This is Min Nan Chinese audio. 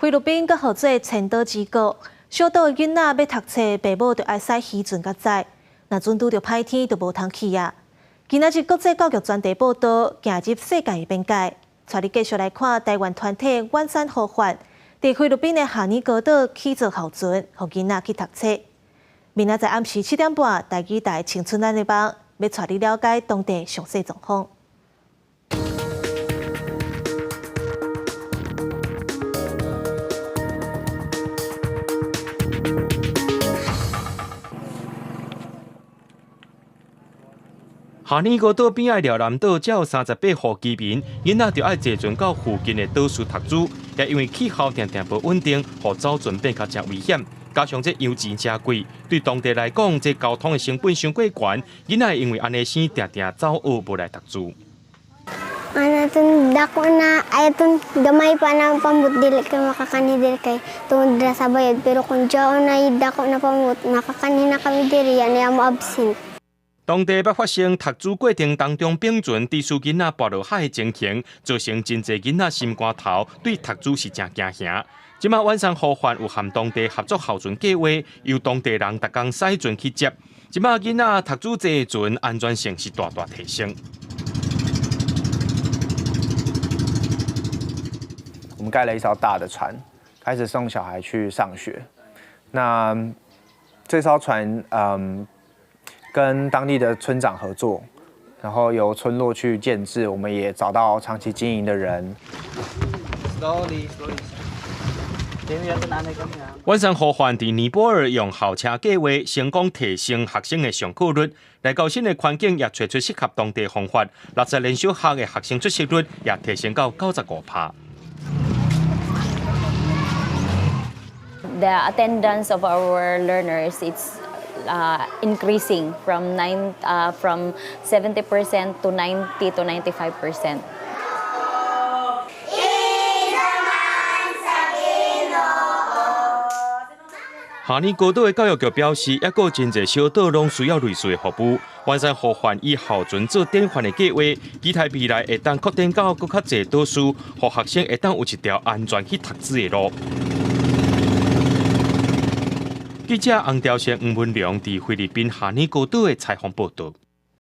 菲律賓閣號做千島之國，小島囡仔欲讀冊，爸母就愛駛漁船較載。若準拄著歹天，就無通去啊。今仔日國際教育專題報道，行入世界的邊界，帶你繼續來看台灣團體遠山呼喚，佇菲律賓的哈尼高島起造校船，予囡仔去讀冊。明仔載暗時7點半，台語台青春咱的夢，欲帶你了解當地詳細狀況。哈尼高島邊仔寮南島才有38戶居民，囡仔就愛坐船到附近的島嶼讀書，也因為氣候定定無穩定，予走船變較誠危險。加上這油錢誠貴，對當地來講，這交通的成本傷過懸，囡仔因為按呢生定定走學無來讀書。 Ana tun dako na ay tun gamay pa na pambut, dili kay makakanhi diri kay tungod ra sa bayad, pero kung jaon na dako na pambut, makakanhi na kami diri yan ya mo absent. 當地捌發生讀書過程當中，冰船致使囡仔跋落海的情形，造成真濟囡仔心肝頭，對讀書是誠驚嚇。這馬遠山呼喚有和當地合作校船計劃，由當地人逐工駛船去接。這馬囡仔讀書坐船安全性是大大提升。我們蓋了一艘大的船，開始送小孩去上學。那這艘船，跟當地的村長合作，然後由村落去建制。我們也找到長期經營的人。遠山呼喚佇尼泊爾用校車計劃成功提升學生的上課率，來到新的環境也揣出適合當地方法。60連小學的學生出席率也提升到95%。 The attendance of our learners, it's increasing from 70% to 90 to 95%. 哈尼高島的教育局表示，猶閣真濟小島攏需要類似的服務。遠山呼喚以校船做典範的計劃，期待未來會當擴展到閣較濟島嶼，予學生會當有一條安全去讀書的路。記者洪兆勝、吳文良佇菲律賓哈尼高島的採訪報導。